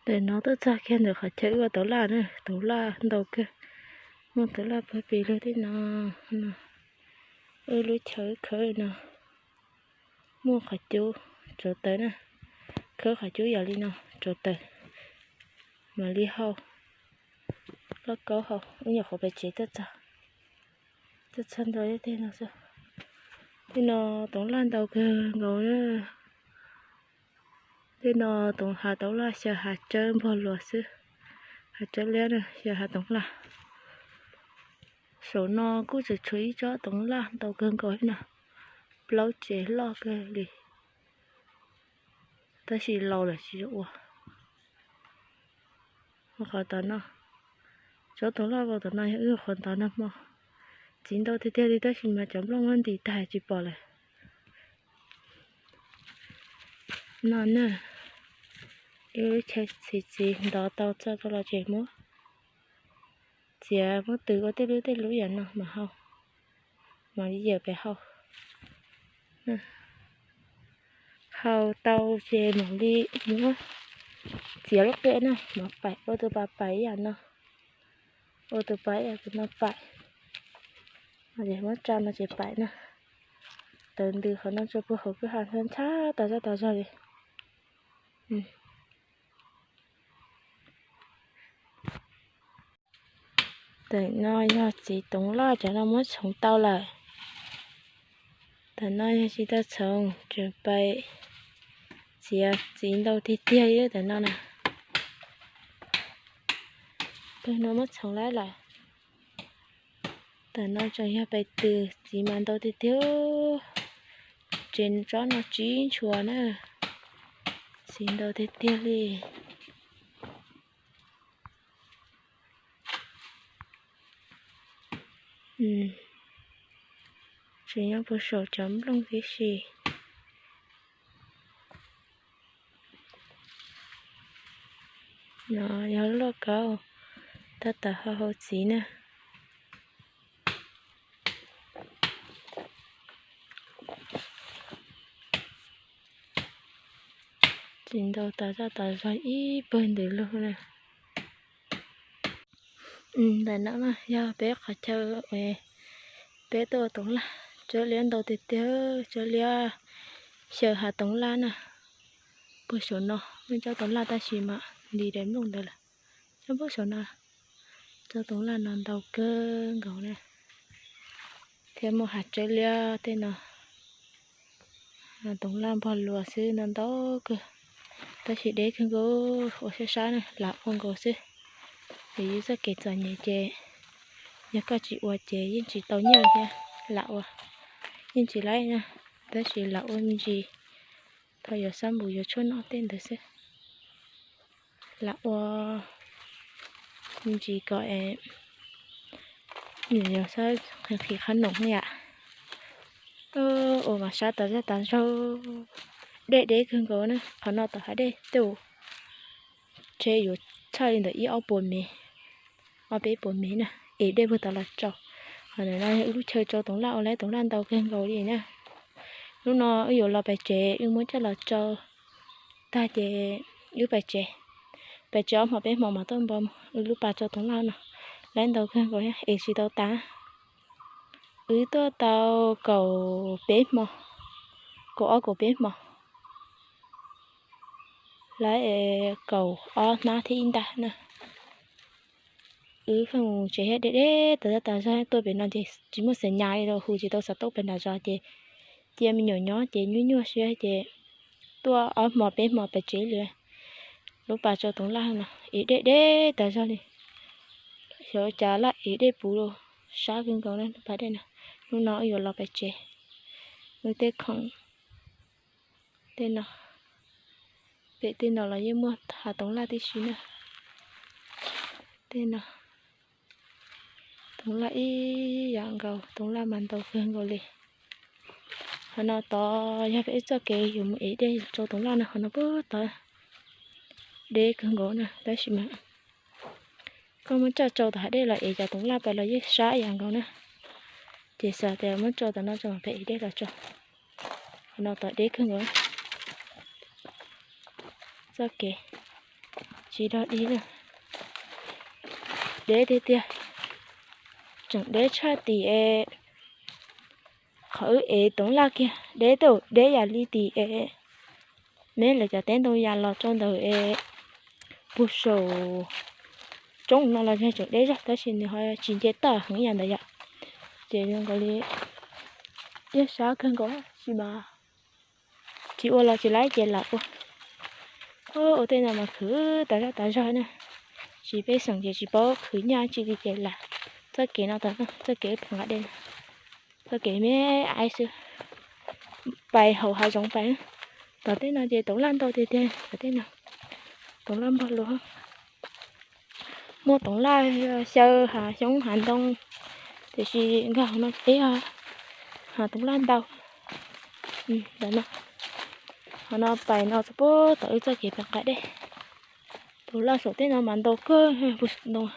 Ntawm no tuaj txog kiag ntawm qhov chaw wb ua tauv laj na, tauv laj ntau kawg. Muaj tauv laj pag pis lug tej no. Wb lub chaw khawb no muaj qhov cub tsuav taws na, khawb qhov cub yam li no tsuav taws, mam li hau loj kaub hau. Wb nyuam qhuav pem tsev tuaj txog, tuaj txog ntua tej no xwb. Tej no tauv laj ntau kawg nkaus na. Tej no tauv hav tauv laj xyaw hav tsawb npog luas xwb, hav tsawb liab na, xyaw hav tauv laj. Saum no kuj tseem tshuav ib tsob tauv laj ntau kawg nkaus no, plaub tsev loj kawg li, tab sis laus lawm tsis ua. Qhov tom no, tsob tauv laj vau tom no yog wb qhuav ntov nag hmo, txiv ntau tiag tiag li tab sis mas cov nplooj muab ntim tag tsis pom lawm. No na, wb lub chaw txhiv txiv ntov tau txog rau los ces muab txiav muab tws ua tej lub tej lub yam no mam hau, mam li yawm pem hau. Hau tau ces mam li muab txiav lub qia na, mam paim ua tus pas paim ib yam no, ua tus pas ib yam tus no paim. Muab tsa no ces paim na. Tawv ntws qhov no tso puag hauv kwj ha ntxhab ntxhab tas zaj tas zog li. Tam no yog txiv toov loj cov no muab txhoov tau lawm. Tam no yog tsis tau txhoov, tseem pais txiav txiv ntau tiag tiag li tam no na. Tam no muab txhoov lawm lawm. Tam no tseem yog pais tws, txiv mas ntau tiag tiag. Tsev tsob no tsib ntshua na, txiv ntau tiag tiag li. Tseem nyob puag saum cov nplooj tib si. No yog loj kaub, tab tom hau hau txiv na. Txiv ntau tas zaj tas zog ib pawg ntws lug na. Ntawm no yog peb qhov chaw peb tuaj ua toov laj, tsob liab ntau tiag tiag, tsob liab xyaw hav toov laj na. Puag saum no muaj tsob toov laj tab sis mas nti daim nplooj ntawd lawm. Tsob puag saum no, tsob toov laj no ntau kawg nkaus na, thiab muaj hav tsawb liab tej no. Toov laj npog luas xwb no ntau kawg, tab sis deb kawg nkaus, ua sab sab na, lam ua nkaus xwb. Vim yus txoj kev txom nyem ces yog koj tsis ua ces yeej tsis tau nyiaj thiab, lam ua yeej tsis laib na, tab sis lam ua me ntsis thaum yuav xab npum yuav tshuaj noj tej ntawd xwb. Lam ua me ntsis kom nws yuav xab qhib qhab noom yam. Ua mas sab tas zaj tas zog, deb deb kawg nkaus na, qhov no tom hav dej tej tsheb yuav tshaj li ntawm ib ob puas mev, ob peb puas mev na, es dej puag tom los tsau. Qhov ntawm no yog wb lub chaw tsau toov laj ua lawm, toov laj ntau kawg nkaus li na. Hnub no wb yuav los pem tsev, wb muab coj los tsau tag ces wb pem tsev, pem tsev ob hmo peb hmo mas tuaj npo mus. Wb lub pas tsau toov laj no lawm ntau kawg nkaus es tsis tau tas. Wb tuaj tau kaum peb hmo, kaum ob kaum peb hmo lawm, kaum ob hnab thiab ib nta na. Wb pheej mus tsev thiab, deb deb tas zaj tas zog, tuaj pem no ces tsis muaj xeem nyas li los hu tsis tau xov tooj pem nram zos ces cia me nyuam nyob ces nyuaj nyuaj siab ces tuaj ob hmo peb hmo pem tsev li. Lub pas tsau toov laj no es deb deb tas zog li, xyov cas laj es dej puv los sab kawg nkaus na lub pas dej no. Hnub no wb yuav los pem tsev, wb tej khoom tej no, pem tej no los yeej muaj hav toov laj tib si na. Tej no toov laj ib yam nkaus, toov laj mas ntau kawg nkaus li. Qhov no tod yog peb txoj kev yuav mus ev dej tsau toov laj no, qhov no puag tod deb kawg nkaus na, tab sis mas koj muab coj tsau tom hav dej los ev cov toov laj pais los yeej sab ib yam nkaus na. Ces xav tias muab tsau tom no tsau pem ev dej los tsau. Qhov no tod deb kawg nkaus. Txoj kev Tsis dog dig na. Deb tiag tiag. Tseem deb tshaj tim es qhov wb ev toov laj kiag, deb tau deb yam li tim es neb lawv cov teb ntoo yas los rau ntawd es puag saum roob no los tseem deb zog, tab sis nws ho tsis nce toj heev yam ntawd yom. Ces zoo nkaus li ib sab kawg nkaus tab sis mas tsis ua los tsis laib ces lam ua. Ua tej no mas khwv tas zog tas zog na, tsis pej xeem ces tsis paub khwv nyaj tsi li ces lam txoj kev no tod, txoj kev pem nqa dej, txoj kev me aiv xwb, pais hauv hav zoov pais. Tom tej no ces toov laj ntau tiag tiag, tom tej no toov laj npog luas. Muaj toov laj xyaw hav xyoob hav ntoo, tiam sis nkag hauv no peb ho toov laj ntau. Ntawm no, hauv no pais no txog puag tom wb txoj kev pem nqa dej. Toov laj saum tej no mas ntau kawg puag saum ntoo.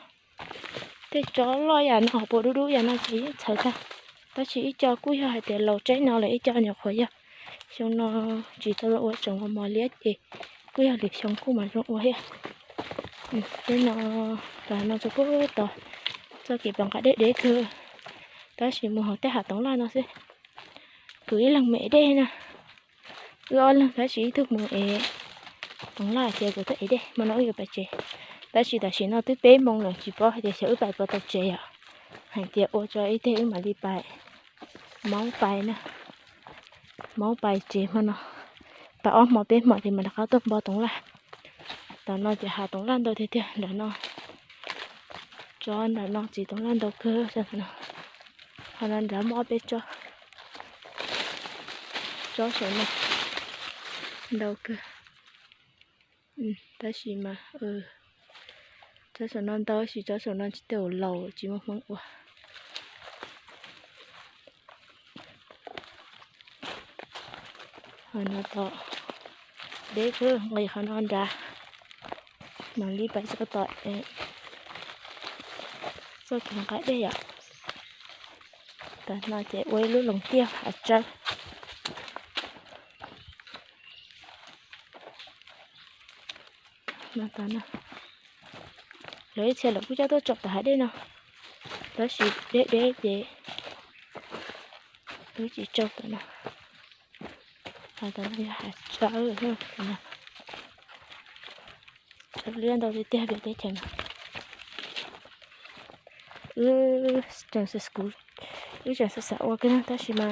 Tej tsob loj yam no hauv paus dub dub yam no ces yeej txhawv tag, tab sis ib co kuj yog hais tias laus tseeb no lawm, ib co nyuam qhuav yog xyoo no tsis tau zoo ua, tseem mos mos liab ces kuj yog lwm xyoo kuj mam zoo ua thiab. Tej no, tom no txog puag tom txoj kev pem nqa dej deb kawg, tab sis mus hauv tej hav toov laj no xwb. Kuv ib leeg mus ev dej na, wb ob leeg tab sis ib tug mus ev toov laj ces kuv tuaj ev dej. Hmo no wb yuav pais tsev, tab sis tam sim no twb peb moos lawm tsis paub hais tias xyov wb pais puas tau tsev yom. Hais tias ua tso ib teg wb mam li pais, maub pais na, maub pais tsev hmo no, pais ob hmo peb hmo ces mam rov qab tuaj npo toov laj. Tom no ces hav toov laj ntau tiag tiag nram no, tsob nram no txiv toov laj ntau kawg no. Qhov no nrad muaj ob peb tsob, tsob saum no ntau kawg. Tab sis mas tsob saum no ntau tab sis tsob saum no tsis tau laus tsis muaj hmoob ua. Qhov no tom deb kawg, nqis qhov no nrad, mam li pais txog tom txoj kev nqa dej yom. Tom no ces ua ib lub loos tiaj hav tsawb. Lawv ib txhia lawv kuj coj tuaj tsau tom hav dej no, tab sis deb deb ces lawv tsis tsau tom no. Tom no yog hav tsawb, tsawb liab ntau tiag tiag peb teb chaws no. Wb tseem xav, wb tseem xav xav ua kiag no tab sis mas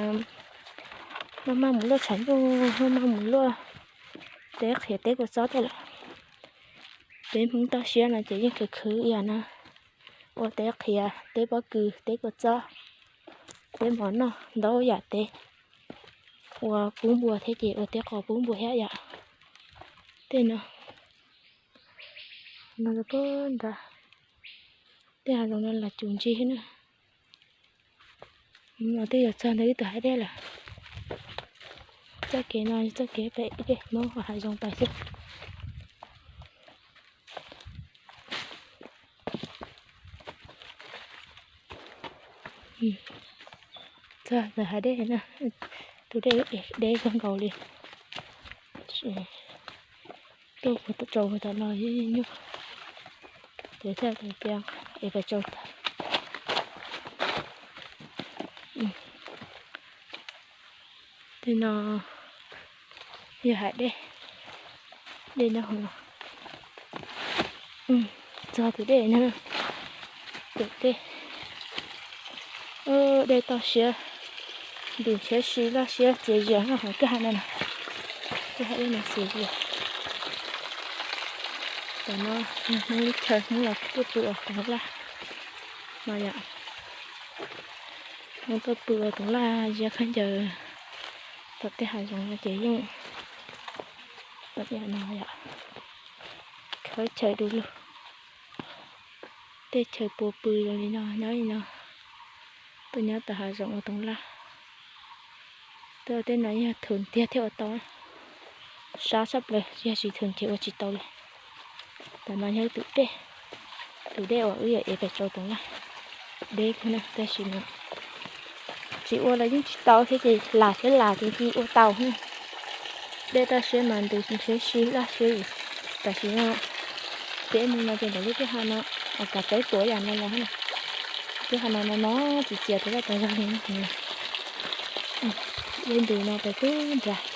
maj maj mus luaj tshav ntuj, maj maj mus luaj teb qhiav teb kua txob tej lawm. Peb Hmoob toj siab no ces yeej khwv khwv ib yam no, ua teb qhiav, teb pob kws, teb kua txob, teb mov noj, ntau yam teb, ua pub npua thiab ces ua teb qos pub npua thiab yom. Tej no, no puag nrad, tej hav zoov no lam cum ntsis na. No twb yuav txog ntawm ib tug hav dej lawm. Txoj kev no txoj kev pem ib dej Hmoob hav zoov pais xwb. Txog ntawm hav dej na, tus dej deb kawg nkaus li. Tuaj tsaus tom no nyuaj, ces thiaj li cia es pais tsaus tag. Tej no yog hav dej, dej nyob hauv no. Txog tus dej no, tus dej, dej toj siab, ntus siab si loj siab txias zias nyob hauv kwj ha no na. Kwj ha dej no txias zias. Tam no Hmoob lub chaw Hmoob los tuaj pw ua toov laj no yom. Hmoob tuaj pw ua toov laj ziab khaub ncaws tom tej hav zoov no ces yeej tom no yom. Khawb chaw du lug. Tej chaw puas pw zoo li no nyob li no, tuaj nyob tom hav zoov ua toov laj. Tuaj tej no yog thwm tiag thiaj ua tau, sab tshaj plaws, yog tsis thwm ces ua tsis tau li. Tam no yog tus dej, tus dej uas wb yuav ev pem tsaus toov laj. Deb kawg na, tab sis mas tsis ua los yeej tsis tau thiab ces lam thiab lam ces cia ua tau na. Dej toj siab mas ntus siab si loj siab yus, tam sim no Peb mus no ces ntawm lub kwj ha no, kav tawb tuav yam no los, kwj ha no no no txias txias rau zaj tas zog li. Ua ntws no pes tub nrag.